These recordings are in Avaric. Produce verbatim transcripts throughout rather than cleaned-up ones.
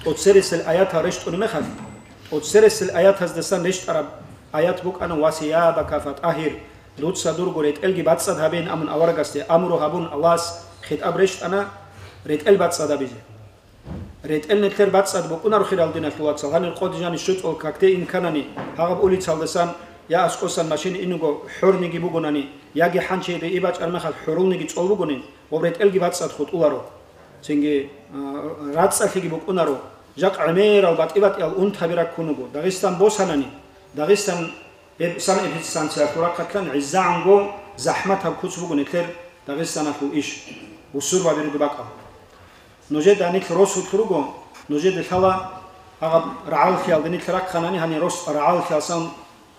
ТӀоцересел аятал рещтӀунеб мехалъ, тӀоцересел аятаздасан рещтӀараб аят букӀана: «Ва сиябака фатӀагьир», дуца дурго ретӀелги бацӀцӀад гьабейин абун аварагасде амру гьабун, Аллагьас хитӀаб рещтӀана ретӀел бацӀцӀад гьабизе. РетӀел нилъер бацӀцӀад букӀунаро, хирал диналъул вацал, гьанир къоде жаниб щуцӀул какде ин кканани, гьагъаб улицалдасан я аскӀосан машина иного хӀорниги бугонани, яги хӀанчиде и бачӀар мехалъ хӀорулниги цӀол бугони, гъоб ретӀелги бацӀцӀад хутӀуларо. Цинги, а, рацӀцӀалъиги букӀунаро, жакъ гӀемерал батӀи-батӀиял унтаби раккун руго. Дагъистан босанани, Дагъистан, гьеб сан эпидстанциялъул рахъалъан гӀезегӀанго захӀматаб куц буго нилъер Дагъистаналъул иш, бусурбаби руги бакӀал. Нужеда нилъ росулъ руго, нужеда лъала гьагъаб рагӀаллъиялда нилъ рахъанани, гьанир рос рагӀаллъиялсан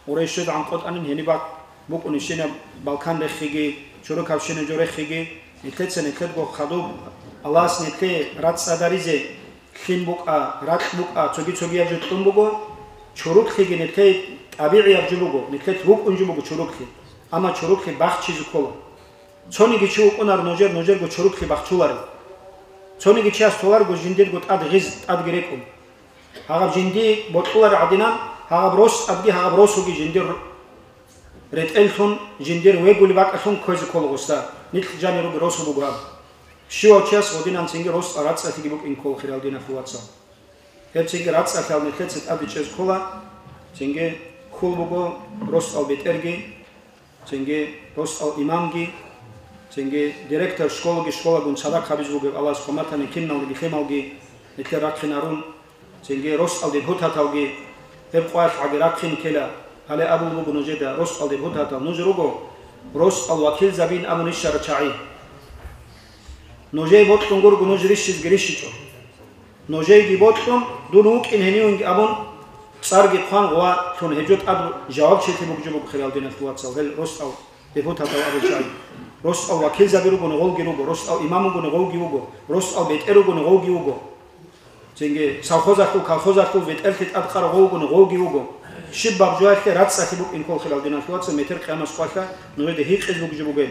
КъурайшидгӀан къотӀанин гьениб бакӀ букӀунищинаб Балкан рехиги, чорокабщинаб жо рехиги, нилъеца нилъерго хадуб Аллагьас нилъее рацӀцӀадаризе лъим букӀа, ракь букӀа, цоги-цогияб жо кьун буго, чорокълъиги нилъее тӀабигӀияб жо буго, нилъелъ букӀун жо буго чорокълъи, амма чорокълъи бахчизе ккола. Цониги чи вукӀунар нужер, нужерго чорокълъи бахчуларев. Цониги чияс толарго жиндирго тӀад гъиз, тӀадги рекӀун. Гьагъаб жинди бокьулар гӀадинан, гьагъаб рос тӀадги, гьагъаб росуги жиндир ретӀеллъун, жиндир вегули бакӀалъун кквезе ккола гъоса. Нилъ жанир руги росу буго гьаб. Щивав чияс гъодинан цинги рос рацӀцӀалъиги букӀин ккола, хирал диналъул вацал. Гьеб цинги рацӀцӀалъал нилъеца тӀаде чӀез ккола, цинги хьул буго росдал бетӀерги, цинги росдал имамги, цинги директор школаги, школагун цадахъ гьабиз бугеб Аллагьас хъван батани киналги лъималги нилъер рахъинарун, цинги росдал депутаталги гьеб къоялъ гӀаги рахъин ккела. Гьале абулеб буго нужеда, росдал депутатал нуж руго, росдал вакилзабин абун рищарал чагӀи. Нужее бокьун гурого нуж рищизги рищичӀо. Нужееги бокьун, дун вукӀин гьенивинги абун, цӀарги хъван гъвалъун гьеб жо тӀад жавабчилъи бугеб жо буго, хирал диналъул вацал, гьел росдал депутатал абичӀай. Росдал вакилзаби ругони гъовги руго, росдал имам вугони гъовги вуго, росдал бетӀер ругони гъовги вуго. Цинги совхозалъул, колхозалъул бетӀерлъи тӀадкъарав гъовгони гъовги вуго. Щибаб жоялъе рацӀцӀалъи букӀин ккола, хирал диналъул вацал, метер къиямас къвалъа нужеда гьикъизе бугеб жо бугеб.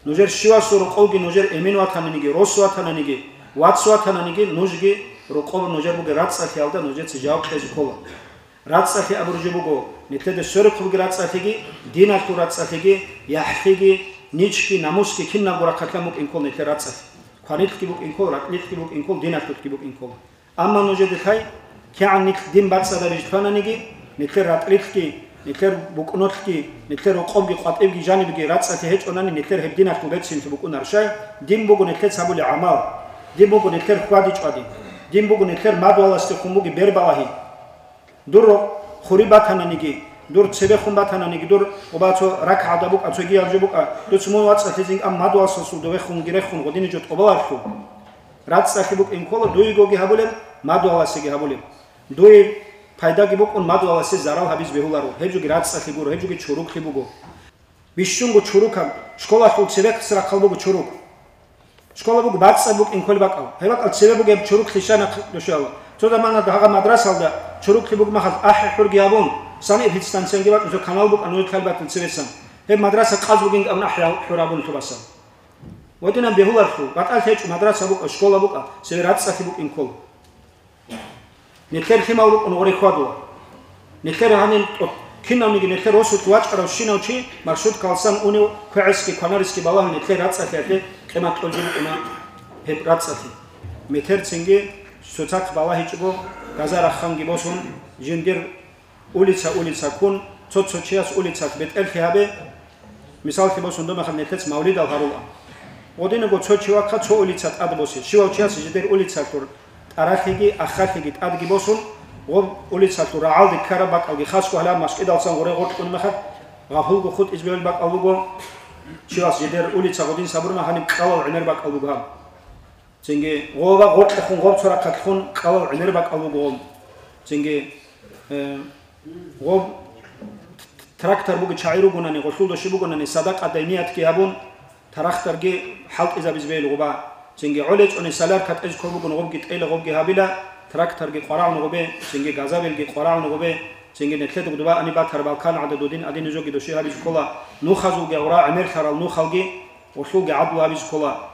Нужер щивасул рокъовги, нужер эмин ватананиги, рос ватананиги, вац ватананиги, нужги рокъоб нужер бугеб рацӀцӀалъиялда нужеца жаваб кьезе ккола. РацӀцӀалъи абураб жо буго, нилъеда сверухъ бугеб рацӀцӀалъиги, диналъул рацӀцӀалъиги, яхӀлъиги, ничги, намусги кинабго рахъалъан букӀин ккола нилъер рацӀцӀалъи. Кванилъги букӀин ккола, ракьлилъги букӀин ккола, диналъулъги букӀин ккола. Амма нужеда лъай, кигӀан нилъ дин бацӀцӀадабизе ккананани, нилъер ракьрилъги, нилъер букӀунолъги, нилъер рокъобги къватӀибги жанибги рацӀцӀалъи гьечӀонани, нилъер гьеб диналъул берцинлъи букӀунар щай? Дин буго нилъеца гьабулеб гӀамал, дин буго нилъер хьвади-чӀвади, дин буго нилъер мадугьаласдехун бугеб бербалагьи. Дур хури батананиги, дур цебехун батананиги, дур къубацо ракагӀада букӀа, цогияб жо букӀа, дуца мун вацӀцӀалъизин, амма мадугьаласдасул довехунги рехун гъодине жо тӀобалаблъу. РацӀцӀалъи букӀин ккола дуегоги гьабулеб, мадугьаласеги гьабулеб. Дуе пайдаги букӀун, мадугьаласе зарал гьабиз бегьуларо. Гьеб жоги рацӀцӀалъи гуро, гьеб жоги чорокълъи буго. Бищунго чорокаб, школалъул цебехъ рахъал буго чорок. Школа буго бацӀцӀад букӀин кколеб бакӀал. Гьеб бакӀал цебе бугеб чорокълъи щай нахъ дошияло? Цо заманалда гьагъа мадрасалда чорокълъи бугеб мехалъ ахӀи-хӀурги гьабун, сани эпидстанциянги бачӀун, цо канал букӀа, нужер лъалбатил цебесан. Гьеб мадраса къаз бугин абун ахӀи-хӀур гьабун лъубасан. Гъодинаб бегьулаблъу, батӀалъи гьечӀо, мадраса букӀа, школа букӀа, цебе рацӀцӀалъи букӀин ккола. Нилъер лъимал рукӀун гъоре хьвадула. Нилъер гьанир тӀо-, кинавниги нилъер росулъ вачӀаравщинав чи маршруткалсан унев квегӀесги кванареги балагьун нилъер рацӀцӀалъиялъе къимат кьолги букӀуна гьеб рацӀцӀалъи. Метерцинги цоцахъ балагьичӀого газа рахханги босун, жиндир улица-улица ккун, цо-цо чияс улицалъ бетӀерлъи гьабе, мисаллъи босун, доб мехалъ нилъец мавлидал гьарулаан. Гъодинего цо чи вахъа цо улица тӀад босе, щивав чияс жидер улицалъур тӀаралъиги аххалъиги тӀадги босун, гъоб улицалъур рагӀалде ккараб бакӀалги хасго гьалаб мажгиталсан гъоре гъоркьун мехалъ, гъабулго хутӀизе бегьулеб бакӀал буго, чияс жидер улица гъодин сабур мехалъ гьаниб кьалал гӀемер бакӀал буго гьаб. Цинги гъоба гъоркьехун гъоб цо рахъалъхун кьалал гӀемер бакӀал буго гъоб. Цинги, э, гъоб трактор буго чагӀи ругонани, гъолъул доши бугонани, садакъа дайниятги гьабун, тракторги хӀалтӀизабизе бегьила гъоба. Цинги гӀолечӀони солярка тӀезе ккол бугони гъобги тӀейила, гъобги гьабила, тракторги къварагӀуна гъобе, цинги газовелги къварагӀуна гъобе, цинги нилъеда гъудба ани батар Балкан гӀада додин адин нужеги доши гьабизе ккола, нухазулги гъура гӀемерлъарал нухалги, гъолъулги гӀадлу гьабизе ккола.